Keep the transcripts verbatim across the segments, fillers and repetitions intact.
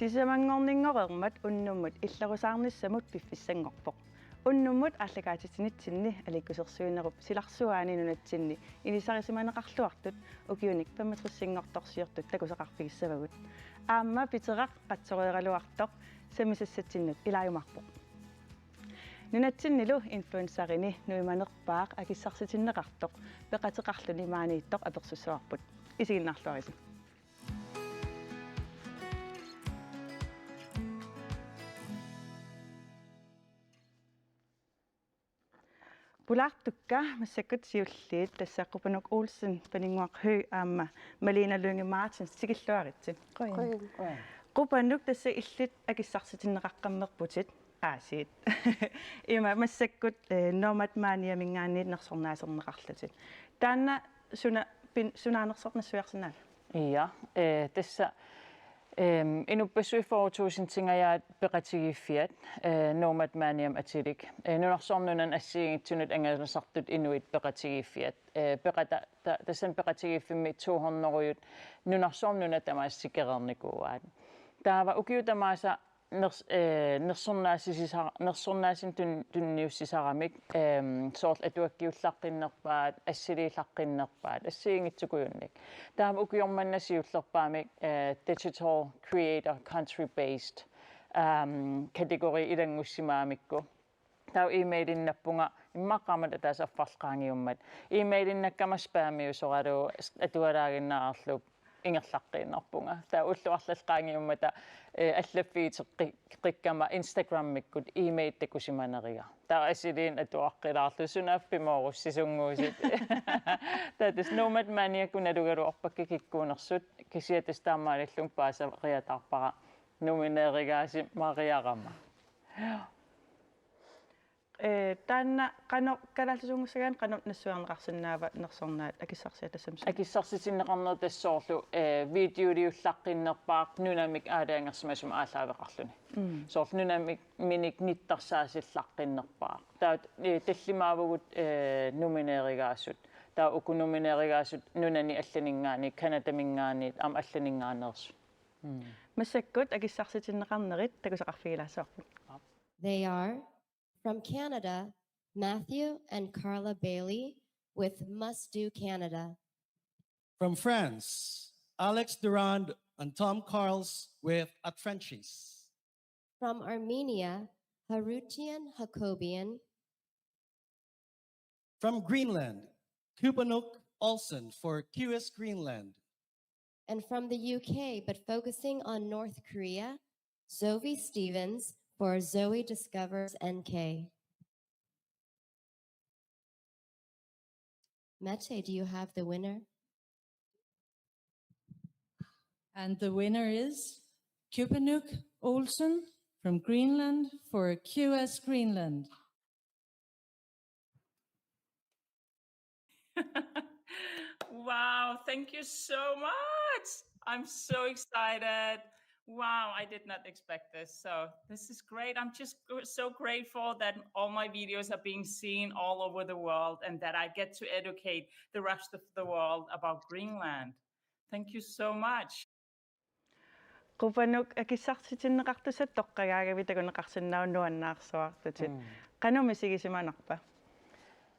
Sisamanngorninngoreermat unnummut illerusaarnissamut piffissanngorpoq. Unnummut aallakaatitsinitsinni aliikkusersuinerup silarsuaani nunatsinni ilisarisimaneqarluartut ukiunik femogtresinngortorsiortut takusaqarfigissavagut. Aamma Piteraq qatsoreeraluartoq sammisassatsinnut ilaajumaarpoq. Nunatsinnilu influencerini nuimanerpaaq akissarsitinneqartoq peqateqarluni maaniittoq apersussavarput. Isiginnaarluarisi. Pulaartukka massakkut siulliit, tassa Qupanuk Olsen, Paninnguaq Høegh aamma Malene Lynge Martins, tikilluaritsi. Qujan. Qujan. Qupanuk, tassa illit akissarsitinneqaqqammerputit aasiit. Ima massakkut, eh, Nomad Maniaminngaanniit nersornaaserneqarlutit. Taanna suna pin-, sunaana nersornassuiarsinnaaviuk? Ja, eh, tassa, ehm, inuppassuit fyrre tusindingajaat peqatigiiffiat, eh, Nomad Maniamik atilik. Eh, nunarsuarmi nunani assigiinngitsunut angalasartut inuit peqatigiiffiat. Eh, peqata-, ta-, tassani peqatigiiffimmi to hundrede nunarsuarmi nunat tamaasa tikereernikuuaat. Taava ukiut tamaasa ners-, eh, nersornaasisisa-, nersornaasinut tun-, tunniussisaramik, ehm, soorlu atuakkiullaqqinnerpaat, assiliillaqqinnerpaat, assigiinngitsukujunnik. Taava ukioq manna siullerpaamik, eh, Digital Creator Country Based, ehm, kategori ilanngussimagamikkit. Taava e-mailinnappunga immaqa qaammat ataaseq affarlu qaangiummat. E-mailinnakkama spammiusoralugu atualaaginnarlugu ingerlaqqiinnarpunga. Taava ullut arlallit qaangiummata, eh, allaffigiseqqi-, qikkama Instagrammikkut e-mail takusimaneriga. Taava assiliineq atuaqqilaarlugu sunaaffa pimoorussisunnguusutit. Taava tassa Nomad Maniakkut nalugaluarpakka kikkuunersut, kisianni tassa taamaalillunga paasariataarpara nomineerigaasimariarama. Eh, taanna qanoq kalaallisuunngussagaanni qanoq nassuiarneqarsinnaava nersornaat akissarsiat tassami? Akissarsitinneqarneq tassa soorlu, eh, videoliullaqqinnerpaaq nunamik aalajangersimasumik aallaaveqarluni. Mm. Soorlu nunamik minik nittarsaasilluaqqinnerpaaq. Taava, eh, tallimaavugut, eh, nomineerigaasut. Taava uku nomineerigaasut nunani allaninngaanniit, Canadaminngaanniit, aamma allanninngaanneersut. Mm. Massakkut akissarsitinneqarnerit takusaqarfigilaassavarput. They are from Canada, Matthew and Carla Bailey with Must Do Canada. From France, Alex Durand and Tom Carls with At Frenchies. From Armenia, Harutian Hakobian. From Greenland, Kupanuk Olsen for Q S Greenland. And from the U K, but focusing on North Korea, Zoe Stevens for Zoe Discovers N K. Mette, do you have the winner? And the winner is Kupanuk Olsen from Greenland for Q S Greenland. Wow, thank you so much. I'm so excited. Wow, I did not expect this. So this is great. I'm just gr-, so grateful that all my videos are being seen all over the world and that I get to educate the rest of the world about Greenland. Thank you so much. Qupanuk, akissarsitinneqartussat toqqagaagavit takuneqarsinnaavoq nuannaarsuartutit. Mm. Qanoq misigisimanarpa?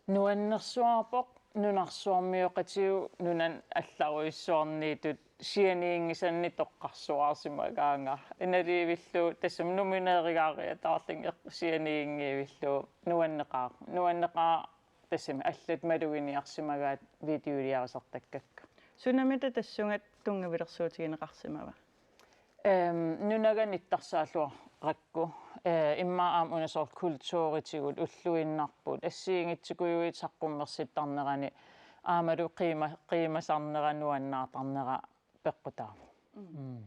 Nuannersuarpoq nunarsuarmioqatigut nunani allarujussuarniittut sianiinngisannik toqqarsuaarsimagaannga. Inaliivillugu tassami nomineerigaariataarlunga eq-, sianiinngivillugu nuanneqaaq. Nuanneqaaq tassami allat maluginiarsimagaat videoliarisartakkakka. Sunamita tassunga tunngavilersuutigineqarsimava? Ehm, nunaga nittarsaalluarakku, eh, immaqa aamma una soorlu kulturitigut ulluinnarput, assigiinngitsukujuit saqqummersittarnerani aammalu qiima-, qiimasarnera nuannaartarnera peqqutaavoq. Mm. Mm.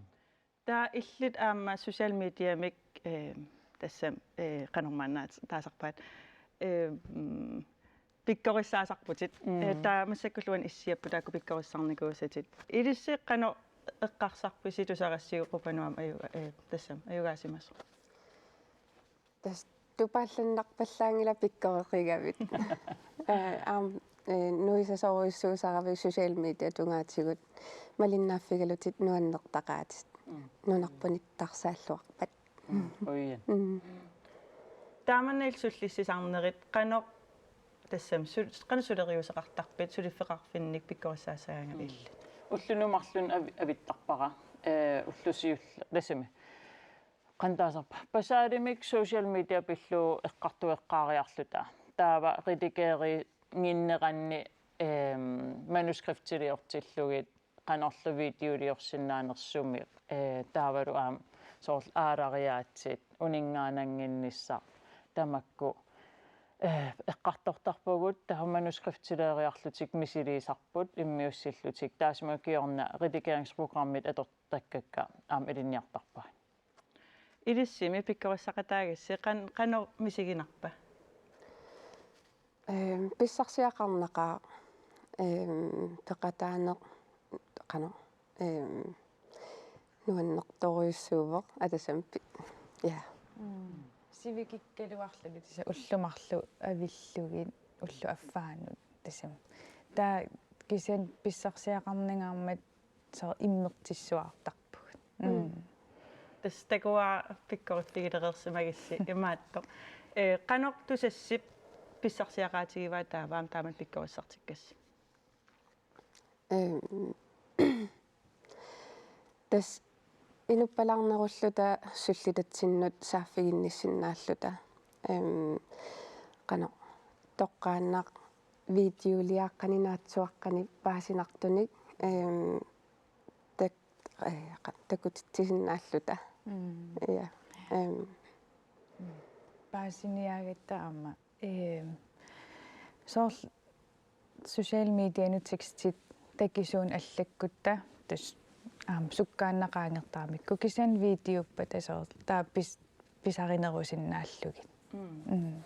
Taava illit aamma social mediamik, eh, tassa, eh, qanormaannaat taasarpaat, eh, mm, pikkorissaasarputit. Mm. Eh, taava massakkullu uani issiapput taakku pikkorissarnikuusatit. Ilissi qanoq eqqarsarpisi tusagassiuk Qupanuk aamma ajuga-, eh, tassami ajugaasimasoq? Tassa tupaallannarpallaanngilaq pikkoreqigavit. Eh, aamma, eh, nuisasorujussuusaravit social media tungaatigut malinnaaffigalutit nuannertaqaatit. Mm. Nunarput nittarsaalluarpat. Mm. Uian. Mm. Taamanna illit sullissisarnerit qanoq tassami sul-, qanoq suleriuseqartarpit suliffeqarfinnik pikkorissaassagaangamik illit? Ulluni marlunni avi-, avittarpara. Ee, ulloq siulleq tassami. Qanoq taasarpa? Basaarimik social media pillugu eqqartueqqaariarluta. Taava redigeringinneranni, ehm, manuskriptiliortillugit qanorlu videoliorsinnaanersumik, eh, taavalu aamma soorlu aalariaatsit, uninngaannannginnissaq tamakku, eh, eqqartortarpagut, taava manuskriptileeriarlutik misiliisarput immiussillutik, taassuma kingorna redigeringsprogrammit atortakkakka aamma ilinniartarpaat. Ilissimi pikkorissaqataagassi qan-, qanoq misiginarpa? Ehm, pissarsiaqarnaqaaq, ehm, peqataaneq, qanoq, ehm, nuannertorujussuuvoq, atasampi. Ja. Mm. Sivikikkaluarluni tassa ullut marluk avillugit ullut affaannut tassami. Taava kisianni pissarsiaqarningaarmat soorlu immertissuartarpugut. Mm. Mm. Tassa takuara pikkoriffigilereersimagissi imaattoq. Eh, qanoq Tusassip pissarsiaqaatigivaa taava aamma taamatut pikkorissartikkassi? Ehm, tassa inuppalaarnerulluta sullitatsinnut saaffiginnissinnaalluta. Ehm, qanoq toqqaannaq videoliaqqani naatsuaqqani paasinartunik, ehm, tak-, eh, qa-, takutitsisinnaalluta. Mm. Ja. Ehm. Mm. Paasiniaagatta aamma. Ehm, soorlu social medianut tekstit takisuunik allakkutta, tassa aamma sukkaannaq qaangertaramikku, kisianni videoppata soorlu taava pis-, pisarinerusinnaallugit. Mm. Mm.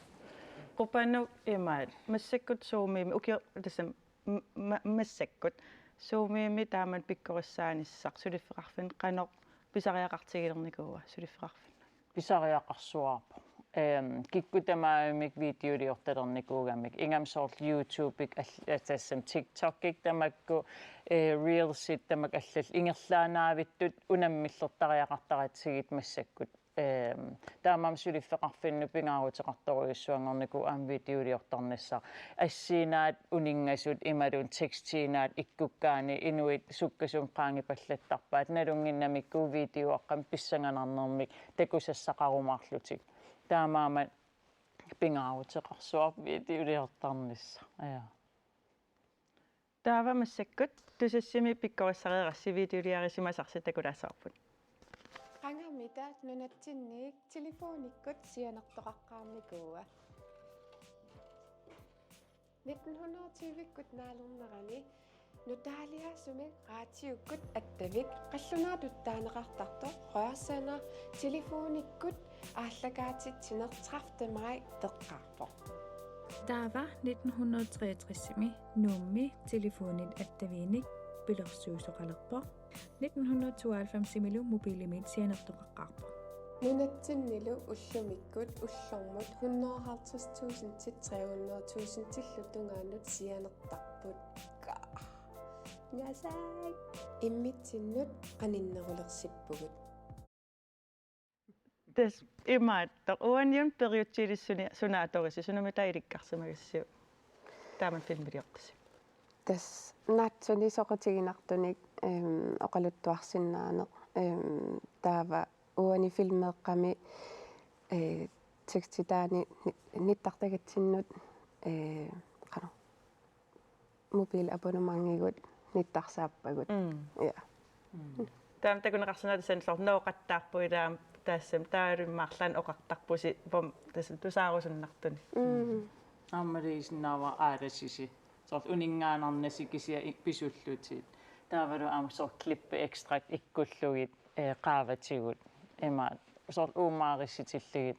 Qupanuk imaat, massakkut Zoomimi, ukio-, tassami, m-, ma-, massakkut Zoomimi taamatut pikkorissaanissaq suliffeqarfinni qanoq pisariaqartigilernikuua suliffeqarfinnut? Pisariaqarsuarpoq. Ehm, kikkut tamarmik videoliortalernikuugamik. Ingammik soorlu YouTube-ik all-, tassami TikTok-ik tamakku, eh, Reels-it tamakku allallu ingerlaannaavittut unammillertariaqartaratsigit massakkut. Ehm, taamaammat suliffeqarfinnut pingaaruteqartorujussuanngornikuuvoq aamma videoliortarnissaq. Assiinaat uninngasut imaluunniit tekstiinaat ikkukkaanni inuit sukkasuumik qaangipallattarpaat. Nalunnginnamikku videoaqqamik pissanganarnermik takusassaqarumaarlutik. Taamaammat pingaaruteqarsuarpoq videoliortarnissaq. Ja. Taava massakkut Tusassimi pikkorissareerassi videoliarisimasarsi takulaassavarput. Qangamita nunatsinniit telefonikkut sianertoqaqqaarnikuua. Nitten hundrede og tyve-kkut naalernerani nutaaliaasumik raatiukkut attavik qallunaatut taaneqartartoq rørsender telefonikkut aallakaatitsineq tredivte maj teqqaarpoq. Taava nitten hundrede og treogtres-imi Nuummi telefonit attaviinik pilersuisoqalerpoq. Nitten hundrede og tooghalvfems-imilu mobilimit sianertoqaqqaarpoq. Nunatsinnilu ullumikkut ullormut hundrede og halvtreds tusind til tre hundrede tusind-illu tungaanut sianertarput. Ka. Ngasai. Immitsinnut qaninnerulersippugut. Tassa imaattoq. Uaniuna periutsit ilissi suna-, suna atorisi, sunami taava ilikkarsimagassiuk taama filmiliortusi? Tassa naatsuni soqutiginartunik, ehm, oqaluttuarsinnaaneq, ehm, taava uani filmeeqqami, eh, tekstitaani ni-, nittartagatsinnut, eh, qanoq, mobilabonnementigutta nittarsaappagut. Mm. Ja. Mm. Taama takuneqarsinnaavoq tassani soorlu nooqattaarpoq ilaa tassami taavalu immaqa arlaannik oqartarpusi pom tassami tusaarusunnartunik. Mm. Aamma ilisinnaavara aalassisi. Soorlu uninngaannarnasi kisiat i-, pisullutit. Taavalu aamma soorlu klippe ekstrakt ikkullugit, eh, qaavatigut. Ima soorlu uummaarissitillugit.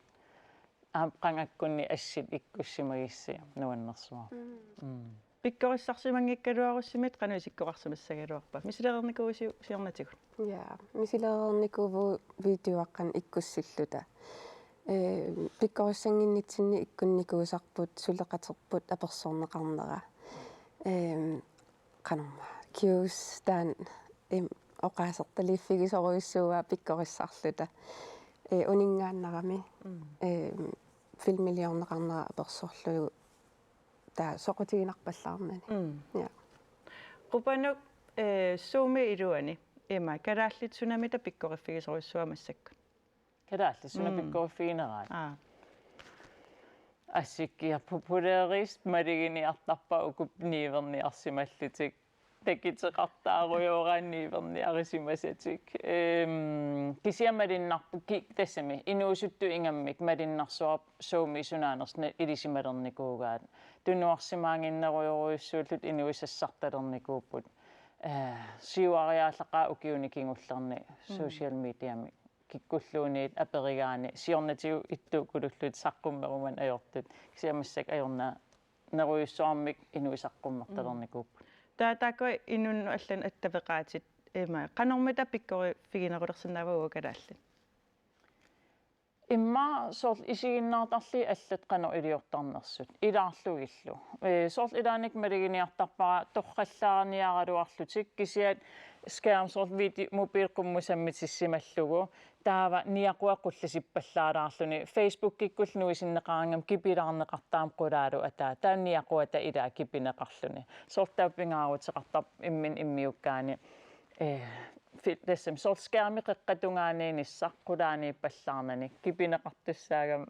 Aamma qangakkunni assit ikkussimagissi nuannersuarput. Mm. Mm. Pikkorissarsimanngikkaluarussimit qanoq isikkoqarsimassagaluarpa? Misilereernikuuisiuk siornatigut? Ja, misilereernikuuvugut videoaqqanik ikkussilluta. Eh, pikkorissannginnitsinni ikkunnikuusarput suleqaterput apersorneqarnera. Eh, qanormaa, cues taanna, em, oqaasertaliiffigisorujussuuaa pikkorissarluta. Ee, uninngaannarami. Mm. Ee, filmiliorneqarnera apersorlugu taava soqutiginarpallaarnani. Mm. Ja. Qupanuk, ee, Zoomip iluani ima kalaallit sunamita pikkoriffigisorujussuuaa massakkut? Kalaallit suna Mm. pikkoriffigineraat? Aa. Assikkiaq populæriusoq maluginiartarpara uku niuerniarsimallutik. Takiteqartaarujoorami niuerniarisimasatik. Ehm, kisianni malunnarpoq ki-, tassami inuusuttut ingammik malunnarsuarput Zoomip sunaanersoq ilisimalereernikuugaat. Tunuarsimaannginnerujorujussuullutik inuusassartalernikuupput. Eh, siuariaallaqaaq ukiuni kingullerni Mm. social mediami kikkulluunniit aperigaanni siornatigut ittuukulullutik saqqummerumaneq ajortut. Kisianni massakkut ajornannerujussuarmik inuit saqqummertalernikuupput. Mm. Taava taakku inunnut allanut attaveqaatit ima qanormita pikkoriffiginerulersinnaavagut kalaallit? Immaqa soorlu isiginnaartarlugit allat qanoq iliortarnersut. Ilaarlugillu. Ee, soorlu ilaanni maluginiartarpara torrallaarniaraluarlutik kisianni skærm soorlu video mobil qummut sammitissimallugu. Taava niaqua qullasippallaalaarluni. Facebookikkullu nuisinneqaraangama kipilaarneqartarami qulaalu ataa. Taava niaquata ilaa kipineqarluni. Soorlu taava pingaaruteqartarpoq imminut immiukkaani. Ee, fi-, tassami soorlu skærmi qeqqata tungaaniinnissaq qulaaniippallaarnani. Kipineqartussaagami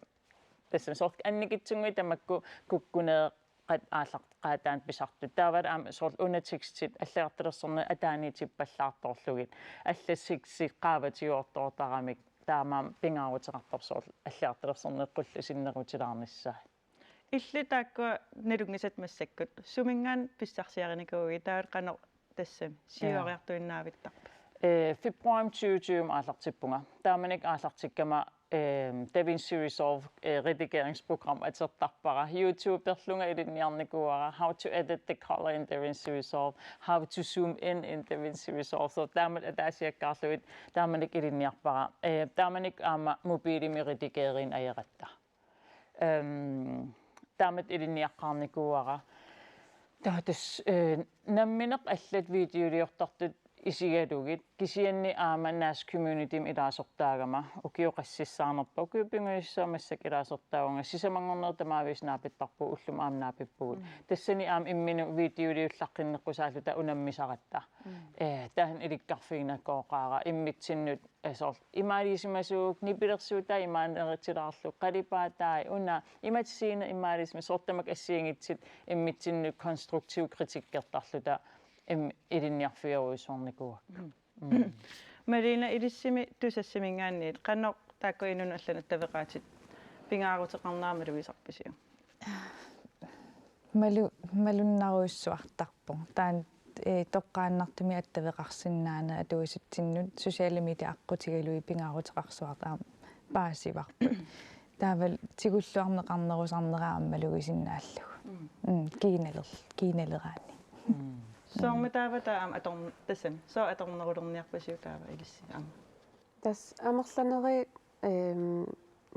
tassami soorlu annikitsunnguit tamakku kukkuneeqqat aallarteqqaataat pisartut. Taavalu aamma soorlu una tekstit allagartalersornerit ataaniitippallaartorlugit. Allat tekstit qaavatigoortoortaramik taamaammat pingaaruteqartarpoq soorlu allagartalersornerit qullasinnerutilaarnissaat. Illit taakkua nalunngisat massakkut suminngaanniit pissarsiarinikuuigit taava qanoq tassami Ja. siuariartuinnavittarpit? Eh, februarimi tyve tyve aallartippunga. Taamanikkut aallartikkama, eh, DaVinci Resolve, eh, redigeringsprogram atortarpara. YouTuberlunga ilinniarnikuuara. How to edit the color in DaVinci Resolve. How to zoom in in DaVinci Resolve. So taamatut ataasiakkaarlugit taamanikkut ilinniarpara. Eh, taamanikkut aamma mobiilimi redigeriineq ajorpara. Ehm, taamatut ilinniaqqaarnikuuara. Taava tassa, eh, nammineq allat videoliortartut isigalugit, kisianni aamma Naas Communitymi ilaasortaagama, ukiut qassissaanerpa, ukiut pingajussaat massakkut ilaasortaavunga, sisamanngornerit tamaaviisa naapittarpugut, ullumi aamma naapippugut. Mm. Tassani aamma imminut videoliullaqqinneqqusaalluta unammisaratta. Mm. Eh, taanna ilikkarfiginakooqaara, immitsinnut eh, soorlu imaaliisimasut nipilersuutai imaaneritilaarlugit qalipaatai una imatut scene imaaliisimasut soorlu tamakku assigiinngitsut immitsinnut konstruktiv kritikkertarluta im-, ilinniarfiorujussuarnikuuakka. Mm. Mm. Malene, ilissimi Tusassiminngaanniit qanoq taakku inunnut allanut attaveqaatit pingaaruteqarnera malugisarpisiuk? Malu-, malunnarujussuartarpoq. Taanna, eh, toqqaannartumik attaveqarsinnaaneq atuisutsinnut sociale mediat aqqutigalugit pingaaruteqarsuartut aamma paasivarput. Taavalu tigulluarneqarnerusarnera aamma malugisinnaallugu. Mm. Mm, kiinaler-, kiinaleraanni. Mm. Soormi taava taava aamma atorn-, tassami. Sooq atornerulerniarpisiuk taava ilissi aamma? Tassa amerlanerit, ehm,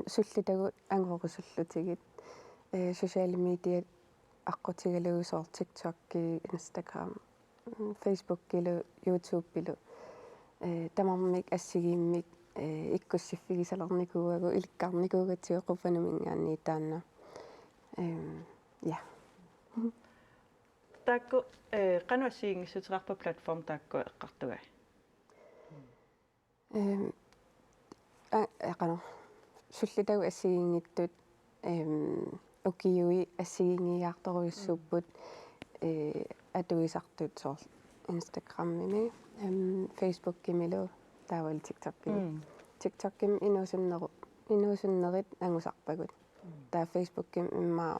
sullitagut angorusullutigit, eh, sociale mediat aqqutigalugu soorlu TikTokki, Instagram, mm, Facebookilu, YouTubelu, eh, tamarmik assigiimmik, eh, ikkussiffigisalernikuuagut ilikkarnikuugatsigu Qupanuminngaanniit taanna. Ehm, ja. Taakku, eh, qanoq assigiinngissuteqarpa platform taakku eqqartugai? Ehm, a-, a-, qanoq, sullitagut assigiinngitsut, ehm, ukiui assigiinngiiaartorujussuupput, eh, atuisartut soorlu Instagramimi, ehm, Facebookimilu, taavalu TikTokimi. Mm. TikTokimi inuusunneru-, inuusunnerit angusarpagut. Mm. Taava Facebookimi immaqa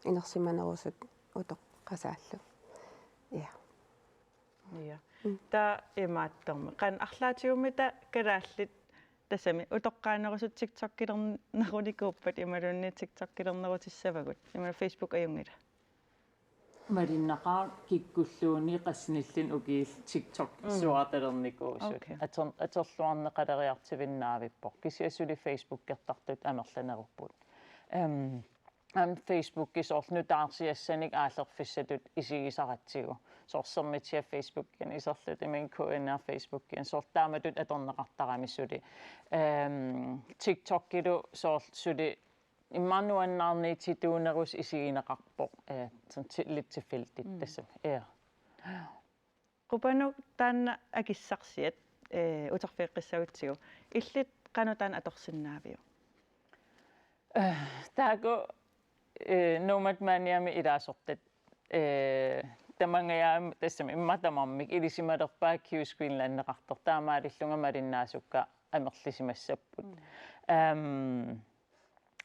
inersimanerusut utoqqasaallu. Ja. Ja. Mm. Taava imaattormi. Qanoq arlaatigut kalaallit tassami utoqqaanerusut TikTokilernerunikuuppat imaluunniit TikTokilernerutissavagut. Imaluunniit Facebook ajunngila? Malunnaqaaq kikkulluunniit qassinilluunniit ukiut TikTok Mm. suaatalernikuusut. Okay. Ator-, atorluarneqaleriartuinnaavippoq. Kisianni suli Facebookertartut amerlanerupput. Ehm, aamma Facebooki soorlu nutaarsiassanik aallerfissatut isigisaratsigu. Soorlu Sermitsiap Facebookiani iserluta imaluunniit K N R Facebookiani soorlu taamatut atorneqartarami suli. Ehm, TikTokilu soorlu suli immaqa nuannaarniitituunerusoq isigineqarpoq, eh, sådan til-, lidt tilfældigt, mm, tassami. Ja. Qupanuk taanna akissarsiat, eh, uterfigeqqissagutsigu. Illit qanoq taanna atorsinnaaviuk? Eh, taakku, eh, Nomad Maniami ilaasortat, eh, tamangajaam-, tassami immaqa tamarmik ilisimalerpaat Q's Greenlandeqartoq, taamaalillunga malinnaasukka amerlisimassapput. Mm. Ehm,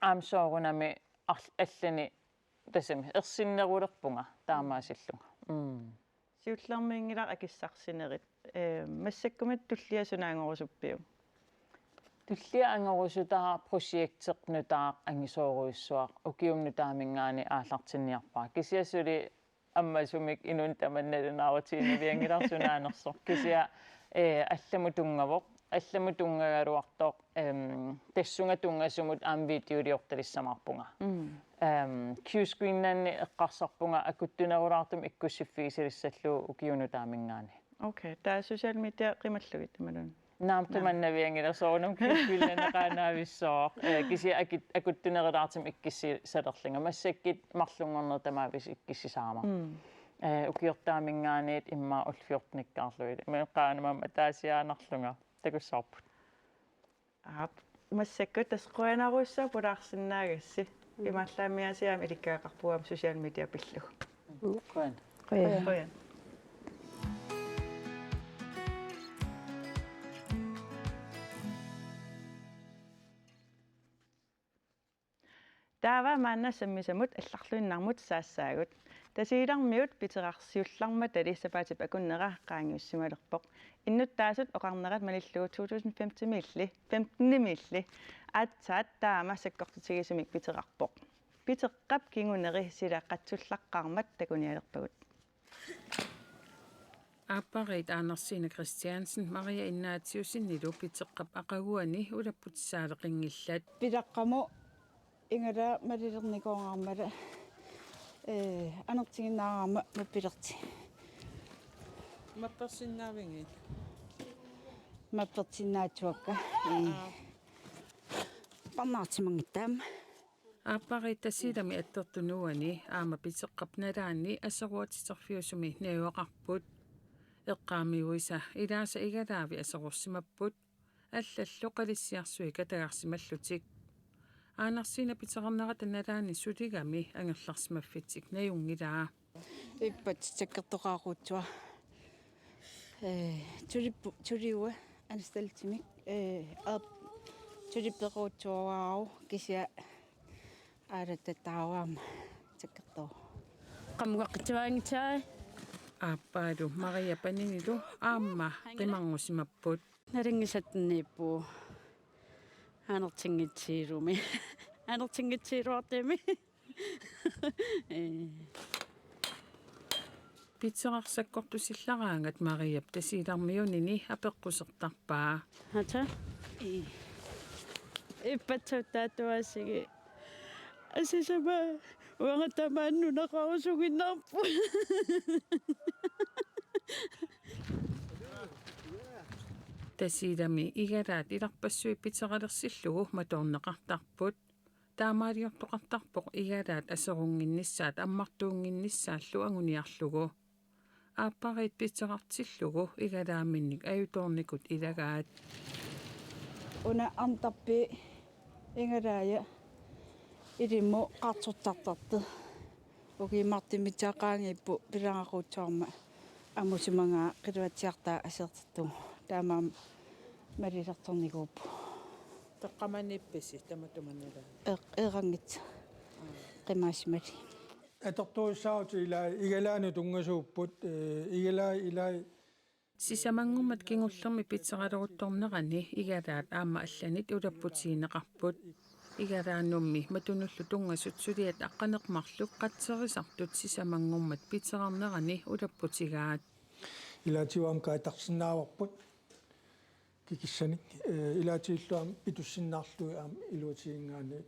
aamma soorunami arl-, allani tassami ersinnerulerpunga taamaasillunga. Mm. Siullermiinngilaq akissarsinerit. Eh, massakkumut tullia suna angorusuppiuk? Tullia angorusutara projekti nutaaq angisoorujussuaq ukiumut nutaaminngaanniit aallartinniarpara. Kisianni suli ammasumik inunnut tamanna nalunaarutiginnavianngilarsi sunaanersoq. Kisianni, eh, allamut tunngavoq. Allamut tunngagaluartoq, em, tassunga tunngasumut aamma videoliortalissamaarpunga. Mm. Em, Q's Greenlandi eqqarsarpunga akuttunerulaartumik ikkussiffigisalassallugu ukiumut nutaaminngaanniit. Okay, taava social media qimallugit imaluunniit? Naamik. Naamik. Qimannavianngilaq soorunami Q's Greenlandi qaannaavissooq. Eh, kisianni akit-, akuttunerulaartumik ikkussisalerlunga. Massakkut marlunngornerit tamaaviisa ikkussisaammat. Mm. Eh, ukiortaaminngaanniit immaqa ullut fjortenikkaarlugit. Imaluunniit qaanamammat ataasiaannarlunga. Takussavarput. Aap, massakkut tassa qujanarujussuaq pulaarsinnaagassi. Mm. Imaallaammiaasiaam ilikkagaqarpugut aamma social media pillugu. Qujan. Qujan. Qujan. Taava maanna sammisamut allarluinnarmut saassaagut. Tasiilarmiut piteraq siullermik tali sapaatip akunnera qaangiussimalerpoq. Innuttaasut oqarnerat malillugu to tusind femten-imiilli, femten-imiilli aatsaat taama sakkortutigisumik piterarpoq. Piteqqap kinguneri sila qatsullaqqaarmat takunialerpagut. Aappariit Aanarsiina Kristiansen Maria Ignatiussenilu piteqqap aqaguani ulapputissaaleqinngillat. Piteqqamut igalaat malilernikoorngaarmata, eh, anertiginnaarama mappilerti. Mappersinnaavigit? Mappersinnaatsuakka. Eh. Aa. Parnaartimanngittaam. Aappariit Tasiilami attortup nuuani aamma piteqqap nalaani aseruatiterfiusumi najugaqarput. Eqqaamiuisa ilaasa igalaavik aserorsimapput, allallu qalissiarsuit katagarsimallutik. Aanarsiina piterarnerata nalaani suligami angerlarsimaffitsik najunngilaa. Ippat sakkortoqaruutsuaq. Eh, tulippu-, tuliua anastaltimik. Eh, aap, tulipperuutsuaraaru kisianni aalattataarama sakkortooq. Qamukaqqitsuaanngitsaai. Aappaalu Maria Paninilu aamma qimarngusimapput. Nalinngisatsinniippugut. Anertinngitsilumi. Anertinngitsilluartumi. Eh. Piteraq sakkortusillaraangat Mariap Tasiilarmiunini apeqqusertarpaa. Ata. Eh. Ippassaq taatuasigi. Asisama uanga tamaat nunaqarusunnginnarpunga. Tasiilami igalaat ilarpassui piterarlersillugu matoorneqartarput. Taamaaliortoqartarpoq igalaat aserunnginnissaat ammartuunnginnissaallu anguniarlugu. Aappariit piterartillugu igalaaminnik ajutoornikut ilagaat. Una antarpi igalaaja ilimmut qaartortartartoq. Ukiut marluk mitaat qaangiupput pileraqqusaarmat amusimagaa qiluatsiartaa asertittugu. Taamaammat malilertornikuupput. Taqqamaniippisi tamatuma nalaani? Eq-, eqanngitsoq. Aa. Qimaassimallugit. Atortuussaarutit ilai igalaanut tunngasuupput, eh, igalai ilai. Sisamanngormat kingullermi piteraruttornerani igalaat aamma allanit ulapputigineqarput. Igalaannummi matunullu tunngasut suliat aqqaneq-marluk qatserisartut sisamanngormat piterarnerani ulapputigaat. Ilaatigut aamma kaatarsinnaavarput kikissanik, eh, ilaatigullu aamma pitussinnaarlugit aamma iluatiginngaanniit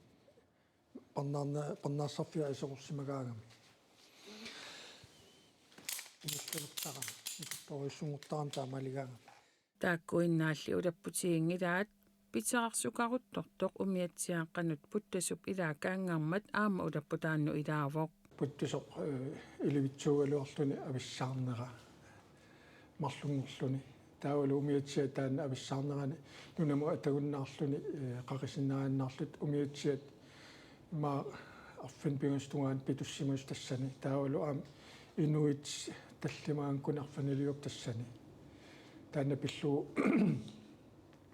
parnaarna-, parnaarsarfia aserorsimagaangami. Inissalertarami, inissalertarami taamaaligaangami. Taakkuinnaalli ulapputiginngilaat, piterarsukaruttortoq umiatsiaat qanoq puttasup ilaakaanngarmat aamma ulapputaannut ilaavoq. Puttasoq, eh, ilivitsuugaluarluni avissaarnera marlunngorluni. Taavalu umiatsiaat taanna avissaarnerani nunamut atagunnaarluni, eh, qaqisinnaannarlutik umiatsiaat ima arfineq-pingasut tungaanut pitussimasut tassani. Taavalu aamma inuit tallimaanngikkunik arfaniliorput tassani. Taanna pillugu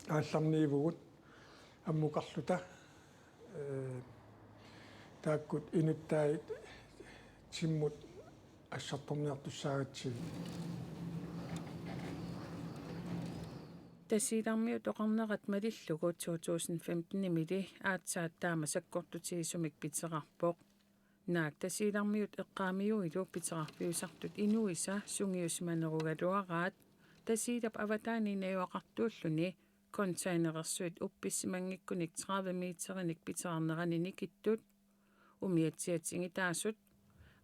aallarniivugut ammukarluta, eh, taakkua inuttaat timmut assartorniartussaagatsigit. Tasiilarmiut oqarnerat malillugu to tusind femten-imili aatsaat taama sakkortutigisumik piterarpoq. Naak Tasiilarmiut eqqaamiuilu piterarfiusartut inuisa sungiusimanerugaluaraat, Tasiilap avataani najugaqartuulluni containerersuit uppissimanngikkunik tredive meterinik piterarnerani nikittut, umiatsiaat tigitaasut,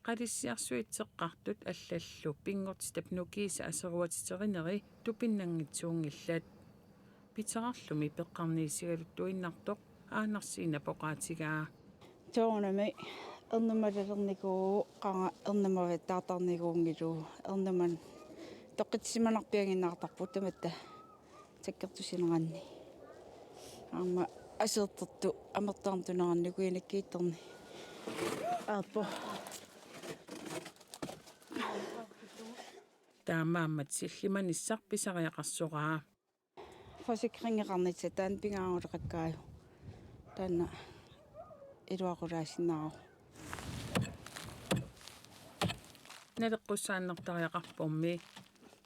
qalissiarsuit teqqartut allallu pinngortitap nukiisa aseruatiterineri tupinnanngitsuunngillat. Piterarlumi peqqarniisigaluttuinnartoq Aanarsiinap oqaatigaa. Soorunami ernumalalernikuuvoq, qanga ernumavattaartarnikuunngilagut, ernumanut toqqissisimanarpianngiinnartarpugut tamatta sakkortusineranni. Aamma asertortut amertarnerat tuneranni kuinakkiittorni. Aappoq. Taamaammat sillimanissaq pisariaqarsoraa. Forsikringeqarnissaq taanna pingaaruteqakkaajuk. Taanna iluaqutaasinnaavoq. Naleqqussaannartariaqarpormi.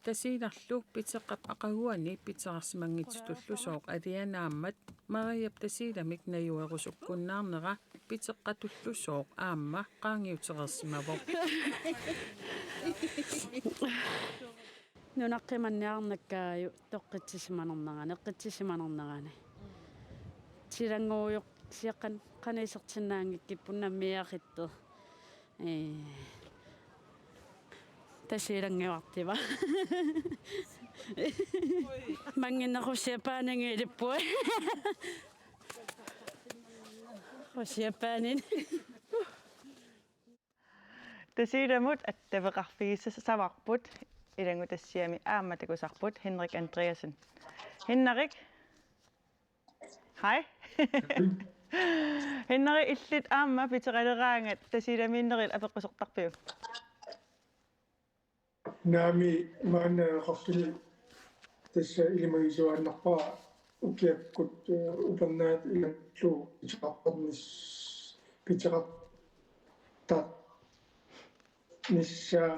Tasiilarlu piteqqap aqaguani piterarsimanngitsutullusooq alianaammat Mariap Tasiilamik najuerusukkunnaarnera piteqqatullusooq aamma qaangiutereersimavoq. Nunaqqimanniarnakkaaju toqqissisimanernerani, eqqissisimanernerani. Silannguujoq siaqqan qanoq isertinnaanngikkipput nammiaqittoq. Ee. Tasiilannguartiva. Mannginneq Russia paaningilippui. Russia paanin. Tasiilamut attaveqarfigissavarput, ilanngutassiami aamma takusarput Henrik Andreasen. Henrik. Hej. Henrik, illit aamma piteraleraangat Tasiilamiinnerit apeqqusertarpiuk? Naamik, maanna qarsuni tassa ilimagisuaannarpara ukiakkut, eh, upernaat ilanngullugit piteqartarnis-, piteqartarnissaa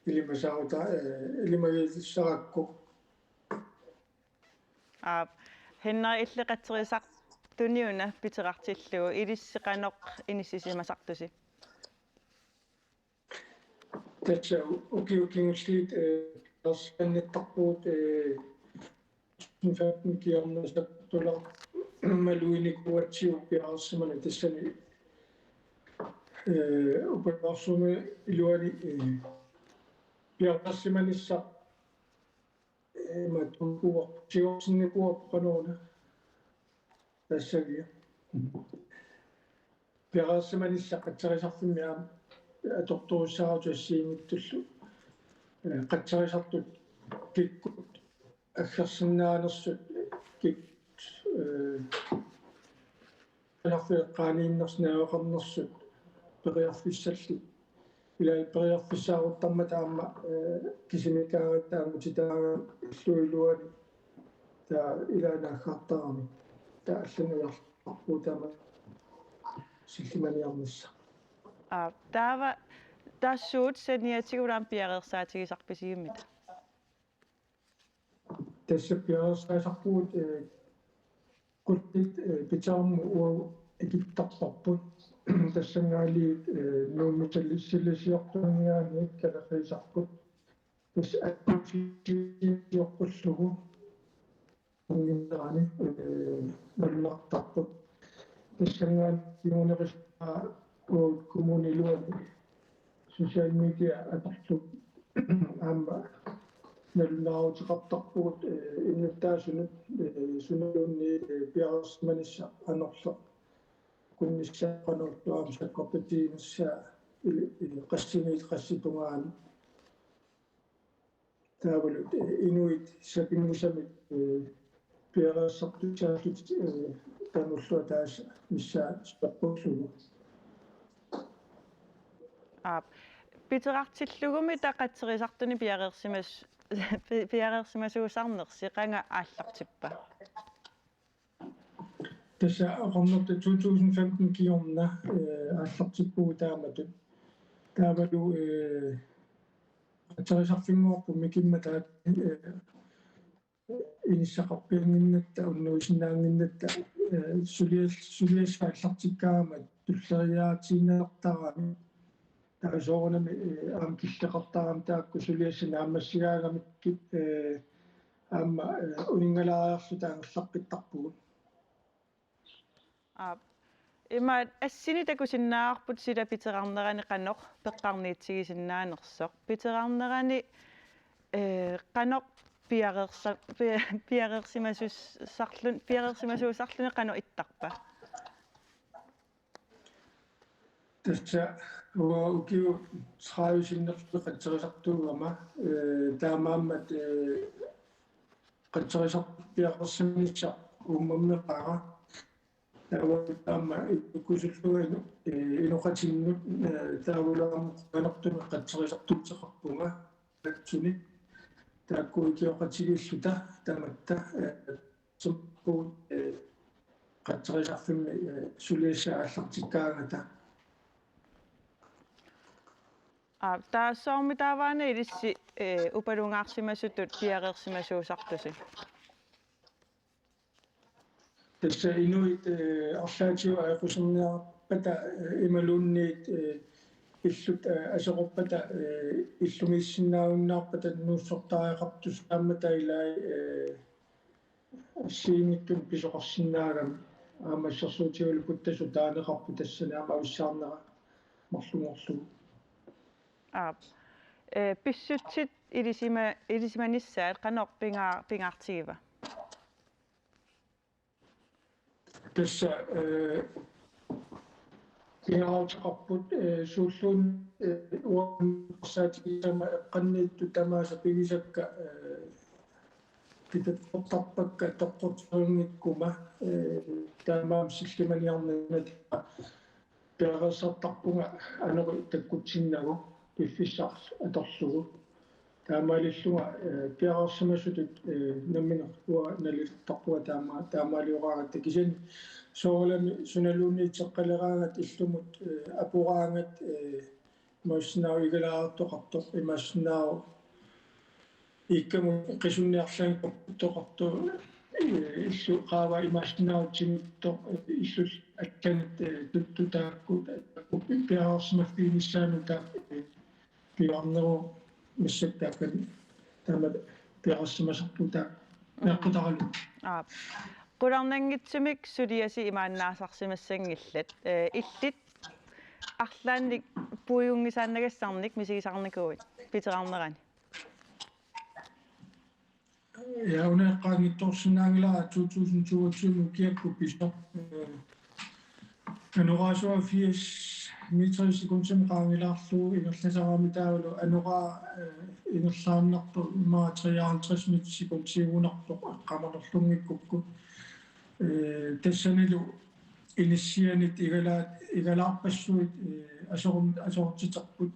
ilimasaaruta-, eh, ilimagisarakku. Aap, Henrik, illit qatserisartuni una piterartillugu ilissi qanoq inissisimasartusi? Tassa ukiut kingulliit, eh, piareersimannittarpugut, eh, femten kiornasattular maluinikuuatsigu piareersimaneq tassani, eh, upernaarsummi iluani, eh, piareersimanissaq, eh, matukuuarput, siorsinnikuuarput qanoruna. Tassagia. Piareersimanissaq qatserisarfimmi aamma atortorissaarutit assigiinngitsullu. Eh, qatserisartut kikkut aggersinnaanersut, kikkut, eh, qanorfileqqaaniinnersut, najugaqarnersut periarfissallit. Ilaa periarfissaaruttarmata aamma, eh, kisimiikkaangatta aamma titaagaluarlugu iluani. Taava ilaa naaggaartaramik. Taava allanut ujarlerparput taama sillimaniarnissaq. Aa, taava tassa saniatigut aamma piareersaatigisarpisigimmita? Tassa piareersaasarpugut, eh, qulliit, eh, piterarmut uagut ikittarparput. Tassanngaanniit, eh, Nuummi Salli-, Sallisiortuunngaanniit kalaallisarput. Tassa akkusiorpullugu. Unginnerani, eh, malunnartarput. Tassanngaanniit kinguneqissutaa uagut kommunip iluani social media atorlugu aamma nalunaaruteqartarpugut, eh, innuttaasunut, eh, sunaluunniit, eh, piareersimanissaq anorlu kunnissaa qanorlu aamma sakkortutiginissaa ili-, eh, qassimiit qassit tungaanut. Taavalu, eh, inuit sapinngisamik, eh, piareersartussaallutik, eh, taanna ulloq ataaseq missaa saqqullugu. Aap. Piterartillugumi taava qatserisartuni piareersimas-, pi-, piareersimasuusarnersi qanga aallartippa? Tassa oqarnertut to tusind femten kingorna, eh, aallartippugut taamatut. Taavalu, eh, qatserisarfinnguarput mikimmat taakku, eh, inissaqarpiannginnatta, unnuisinnaannginnatta, eh, sulias-, suliassaq aallartikkaangama tulleriiaatiinnartarami. Taava soorunami, eh, aamma killeqartarami taakku suliassat naammassigaagamikku, eh, aamma, eh, uninngalaariarluta angerlaqqittarpugut. Aap. Ima assini takusinnaavarput sila piterarnerani qanoq peqqarniitsigisinnaanersoq. Piterarnerani, eh, qanoq piareersa-, pi-, piareersimasussarlun-, piareersimasuusarluni qanoq ittarpa? Tassa uanga ukiut tredive sinnerlugit qatserisartuugama, eh, taamaammat, eh, qatserisartut piareersimanissaq uummammeqaara. Taava taama ikkusullugit, eh, inoqatinnut, eh, taavalu aamma qujanartumik qatserisartuuteqarpunga. Tatsuni taakku ikioqatigiilluta tamatta, eh, sumpu, eh, qatserisarfimmi, eh, suliassaq aallartikkaangata. Aap, taava soormi taava una ilissi, eh, upalungaarsimasutut piareersimasuusartusi? Tassa inuit, eh, arlaatigut ajoquserniarpata, eh, imaluunniit, eh, illut, eh, aserorpata, eh, illumiissinnaagunnaarpata nuussortariaqartussaammata ilai, eh, assigiinngitsunik pisoqarsinnaagami. Aamma assersuutigalugu puttasoq taaneqarpoq tassani aamma avissaarnera marlunngorlugu. Aap. Eh, pissutsit ilisima-, ilisimanissaat qanoq pingaa-, pingaartigiva? Tassa, eh, pingaaruteqarput, eh, suulluunniit, eh, uanga eqqarsaatigisama eqqanniittut tamaasa pigisakka, eh, kitattortarpakka toqqortinngikkuma, eh, taamaammat sillimaniarnanga piareersartarpunga anori takkutsinnagu piffissaq atorlugu. Taamaalillunga, eh, piareersimasutut, eh, nammineq uanga nalilertarpunga taama-, taamaalioraangatta, kisianni soorunami sunaluunniit teqqaleraangat illumut, eh, aporaangat, eh, imaassinnaavoq igalaartoqartoq, imaassinnaavoq iikkamut qisunniarlaanngitsoqartoq, eh, illu qaava imaassinnaavoq timittoq, eh, illut allanit, eh, tuttut taakku, taakku piareersimaffiginissaannut taakku, eh, piaarneruvoq massakkut taakani taama piareersimasarpugut taakku. Aap. Qularnanngitsumik suliasi imaannaasarsimassanngillat. Eh, illit arlaannik puigunngisaannagassarnik misigisarnikuuit piterarnerani? Ja, una eqqaanngitsoorsinnaanngilara to tusind toogtyve ukiakkut pisoq, eh, anoraasoq firs meter i sekundimik qaangilaarlugu ingerlasarami taavalu anoraa, eh, ingerlaannartoq immaqa treoghalvtreds meter i sekundiugunarpoq aqqamanerlunngikkukku. Eh, tassanilu inissianit igalaat-, igalaarpassuit, eh, asorum-, asortiterput.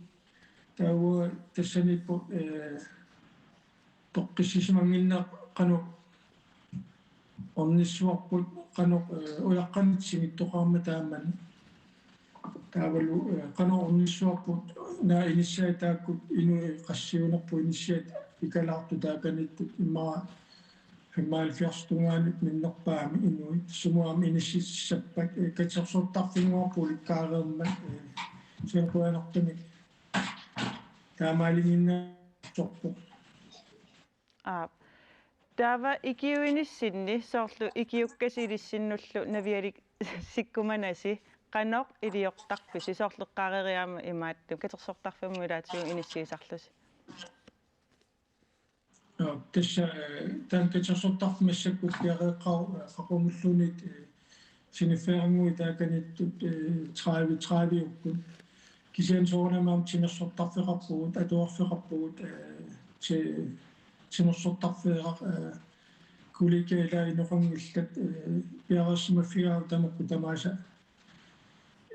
Taava tassaniippoq, eh, toqqissisimannginneq qanoq ornissuarput, qanoq, eh, ujaqqanik timittoqarmat taamani. Taavalu, eh, qanoq ornissuarput, naak inissiat taakkut inuit qassiunerput inissiat ikalaartut taakaniittut immaqa femoghalvfjerds tungaanut minnerpaamik inuit, sumut aamma inississappat, eh, katersortarfinnguarput ulikkaareermat, eh, kisianni qujanartumik taamaaliinnartorpoq. Aap. Taava ikiuinissinni soorlu ikiukkasi ilissinnullu navialik-, sikkumanasi qanoq iliortarpisi, soorlu eqqaareeriarama imaattumik katersortarfimmut ilaatigut inissiisarlusi? Joo, tassa, eh, taanna katersortarfik massakkut piareeqqavoq, eh, qaqugumulluunniit, eh, siniffianguit taakaniittut, eh, tredive tredive-ukkut. Kisianni soorunami aamma timersortarfeqarpugut, atuarfeqarpugut, eh, ti-, timersortarfeqar-, eh, kollegiat ila inoqanngillat, eh, piareersimaffigaara tamakku tamaasa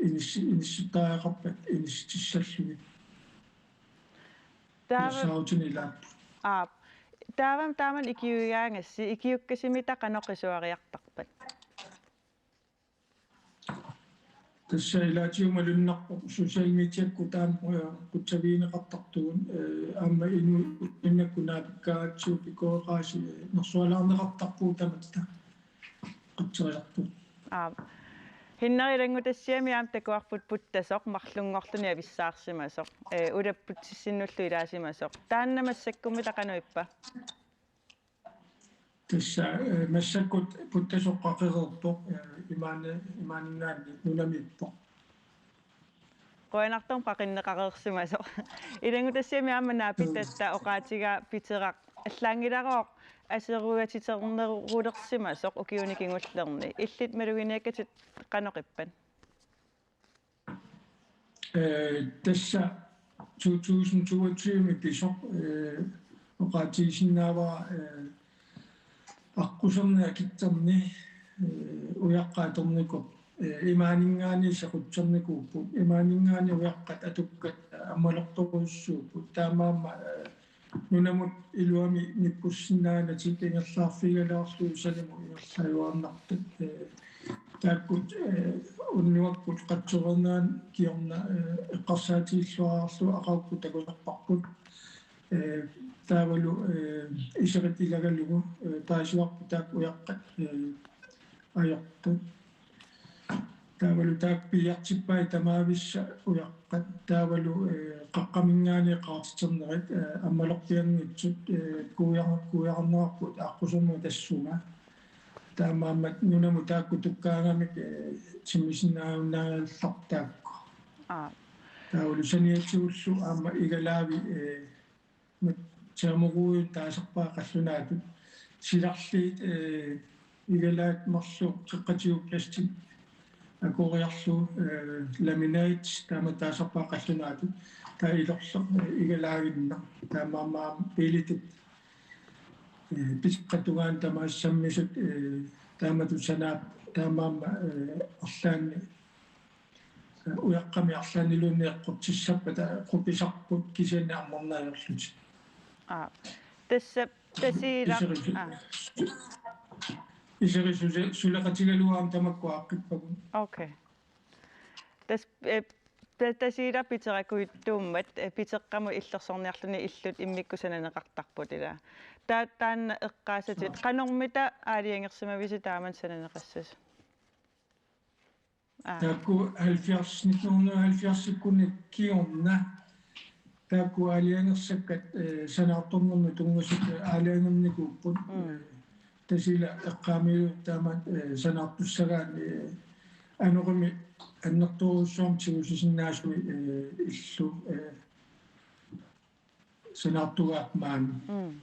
inissi-, inissittariaqarpat inissitissallugit. Taava Nassaarutinni ilaapput. Aap. Taava taamannak ikiuigaangassi, ikiukkasimitta qanoq qisuariartarpat? Tassa ilaatigut malunnarpoq social mediakkut taama, eh, qutsavigineqartartugut, eh, aamma inuit innakkut naapikkaangatsigu pikkoreqaasi, eh, nersualaarneqartarpugut tamatta. Qatserisarput. Aap. Hinnari ilanngutassiami aamma takuarput puttasoq marlunngorluni avissaarsimasoq. Eh, ulapputsissinnullu ilaasimasoq. Taanna massakkumitta qanoq ippa? Tassa, eh, massakkut puttasoq qaqereerpoq, eh, imaani-, imaaninngaanniit nunamiippoq. Qujanartumik qaqinneqareersimasoq. Ilanngutassiami aamma naapitatta oqaatigaa Piteraq allaanngilarooq aseruatiternerulersimasoq ukiuni kingullerni. Illit maluginiakkatit qanoq ippat? Eh, tassa to tusind toogtyve-mi pisoq, eh, oqaatigisinnaavara, eh, aqquserni akitserni, eh, ujaqqat atornikuupput, eh, imaaninngaanniit sequtsernikuupput, imaaninngaanniit ujaqqat atukkat, eh, ammalortorujussuupput, taamaammat, eh, nunamut iluamik nippusinnaanatik ingerlaarfigigaluarlugu salimut ingerlajuarnartut, eh, taakkut, eh, unnuakkut qatsoreerneranni kingorna, eh, eqqarsaatigilluarlugu aqagukkut takusarparput. Eh, taavalu, eh, iserit ilagalugu, eh, paasivarput taakku ujaqqat, eh, ajortut. Taavalu taakku billiartippai tamaavissat ujaqqat. Taavalu, eh, qaqqaminngaanniit qaartiternerit, eh, ammalorpianngitsut, eh, kuujar-, kuujarneqarput aqqusermut tassunga. Taamaammat nunamut taakku tukkaagamik, eh, timmisinaannaallarput taakku. Aap. Taavalu saniatigullu aamma igalaavi, eh, mat-, termoruujunik taasarpaat qallunaatut. Silarliit, eh, igalaat marluk qeqqatigut plastik akueriarlugu, eh, laminat taama taasarpaat qallunaatut. Taava ilorleq, eh, igalaaginnaq. Taamaammat biilitut, eh, piseqqap tungaanut tamaasa sammisut, eh, taamatut sanaat taamaammat, eh, arlaanni ujaqqami arlaanniluunniit eqqortissappata qupisarput kisianni ammarneq ajorlutik. Aap. Tassa Tasiilaq. Iseri su-, aap. Iseri suse-, suleqatigalugu aamma tamakku aaqqippagut. Okay. Tassa, eh, ta-, Tasiilaq Piterakujuttuummat, eh, Piteqqamut illersorniarluni illut immikkut sananeqartarput ilaa. Ta-, taanna eqqaasatit, qanormita aalajangersimavisi taama sananeqassasut? Aap. Taakku halvfjerds, nitten hundrede og halvfjerds-ikkuni kingorna. Taakku aalajangersakkat, eh, sanaartornermut tunngasut, eh, aalajangernikuupput. Mm. Eh, Tasiilaq eqqaamilu taama, eh, sanaartussagaanni, eh, anorimi annertoorujussuarmik tigusisinnaasumik, eh, illu, eh, sanaartugaat maani. Mm.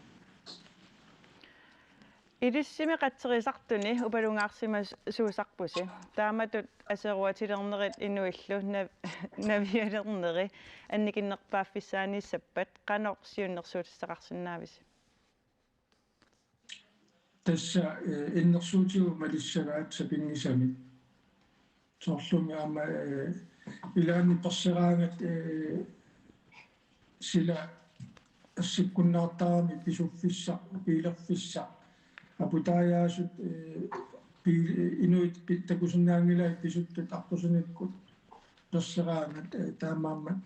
Ilissimi qatserisartuni upalungaarsimasuusarpusi. Taamatut aseruatilernerit inuillu nav-, navialerneri annikinnerpaaffissaaniissappat qanoq siunnersuutissaqarsinnaavisi? Tassa, eh, innersuutigut malissagaat sapinngisamik. Soorlumi aamma, eh, ilaanni perseraangat, eh, sila assikkunnaartaramik pisuffissaq, biilerfissaq, aputaajaasut, eh, biil-, inuit pi-, takusinnaanngilai pisuttut aqqusunikkut perseraangat, eh, taamaammat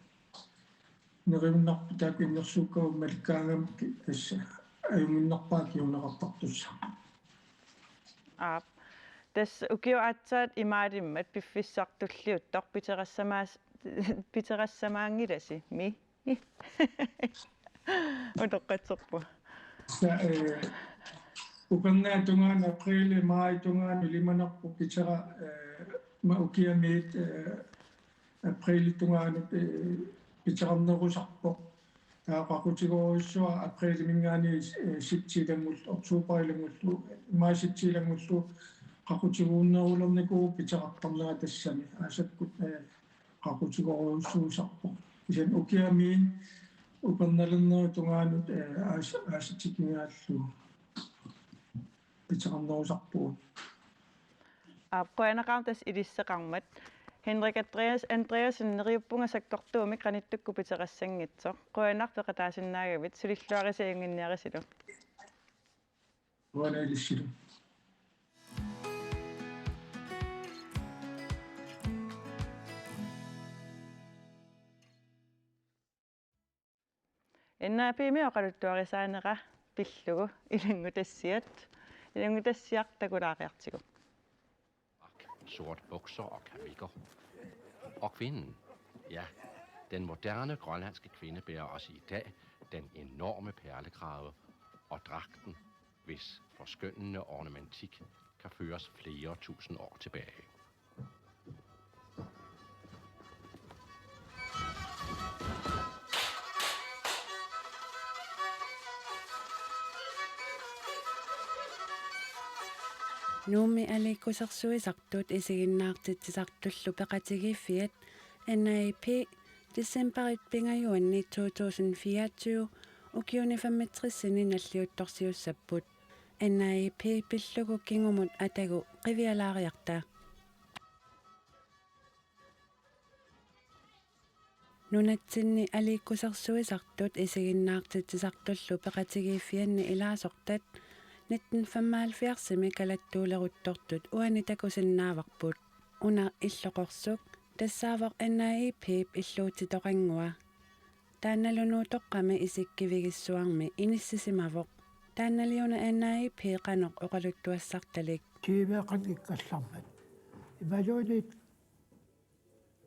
neriunnarput taakku innersuukkagut malikkaagamik tassa ajunnginnerpaaq kinguneqartartussaq. Aap. Tassa ukiut aatsaat imaalimmat piffissaq tulliuttoq piterassamaas-, piterassamaanngilasi, mi? Utoqqatserpunga. Tassa, eh, Upernaap tungaanut aprilip maajip tungaanut ilimanarpoq pitera, eh, ma ukiamiit, eh, aprilip tungaanut, eh, piterarnerusarpoq. Taava qaqutigoorujussuaq apriliminngaanniit, eh, septemberip ilanngullugit, oktoberip ilanngullugit, maj septemberip ilanngullugit qaqutigoornerulernikuuvoq piterartarnera tassami. Aasakkut, eh, qaqutigoorujussuusarpoq. Kisianni ukiamiit upernalernerup tungaanut, eh, aas-, aasaatigigaallu piterarnerusarpugut. Aap, qujanaqaaq tassa ilisseqarmat. Henrik Andreas-, Andreasen, neriuppunga sakkortuumik qanittukkut piterassanngitsoq. Qujanaq peqataasinnaagavit, sulilluarisi ajunnginniarisilu. Qujanaq ilissilu. N A P-mi oqaluttuarisaanera pillugu ilanngutassiat, ilanngutassiaq takulaariartigu. Sort bukser og kamikker. Og kvinden, ja, den moderne grønlandske kvinde bærer os i dag den enorme perlekrave og dragten, hvis forskønnende ornamentik kan føres flere tusind år tilbage. Nuummi aliikkusersuisartut isiginnaartitsisartullu peqatigiiffiat N A I P decembarip pingajuanni to tusind fireogtyve ukiuni femogtresini nalliuttorsiussapput. N A I P pillugu kingumut atagu qivialaariarta. Nunatsinni aliikkusersuisartut isiginnaartitsisartullu peqatigiiffianni ilaasortat nitten femoghalvfjerdsimi kalattuuleruttortut uani takusinnaavarput. Una illoqorsuk tassaavoq N A I P-p illuutitoqanngua. Taannalu Nuutoqqami isikkivigissuarmi inissisimavoq. Taannali una N A I P qanoq oqaluttuassartalik. Tiiveeqanngikkallarmat. Imaluunniit